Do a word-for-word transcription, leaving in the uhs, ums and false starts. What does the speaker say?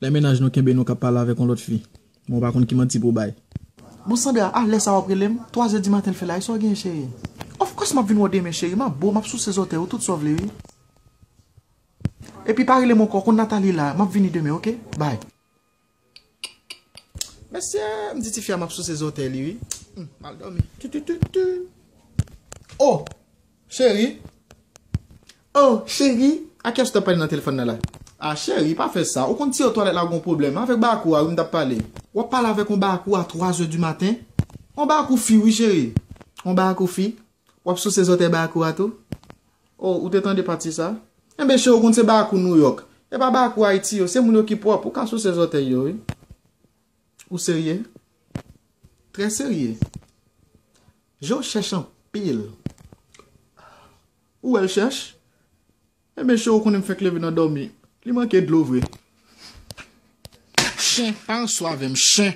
Lè mennaj nou kenbe nou k ap pale avèk yon lòt fi. Mwen pa konn ki manti pou bay. Bon, Sandra, a lè sa w ap rele m? Twa zè di maten l fè la, e sa w gen, cheri? Of course, m ap vin wè w demen, cheri. M ap bo, m ap souse zòtèy ou, tout sa w vle, wi. Epi pa rele m ankò, konn Nathalie la, m ap vini demen, oke? Bye. Mesye, m di tifi a m ap souse zòtèy li, wi. Hmm, m al dòmi. Tu, tu, tu, tu. Oh, cheri. Oh, cheri. A kiyès w t ap pale nan telefòn nan la? Ah, cheri, pa fè sa. Ou konn tiyo twalèt la gon pwoblèm. Avèk bakou a, wi, m t ap pale. W ap pale avèk yon bakou a twa zè di maten? Yon bakou fi, wi, cheri. Yon bakou fi. W ap souse zòtèy bakou a tou? Oh, ou te tande pati sa? Enben, cheri, ou konn se bakou Nouyòk. E pa bakou Ayiti yo, se moun yo ki pwòp. Ou ka souse zòtèy yo, wi. Ou serye? Trè serye. Je w chèch anpil. Ou wè l chèch? Enben, cheri, ou konnen m fèk leve nan dòmi. Li manke dlo vre. Chen, pa ansou avè m, chen.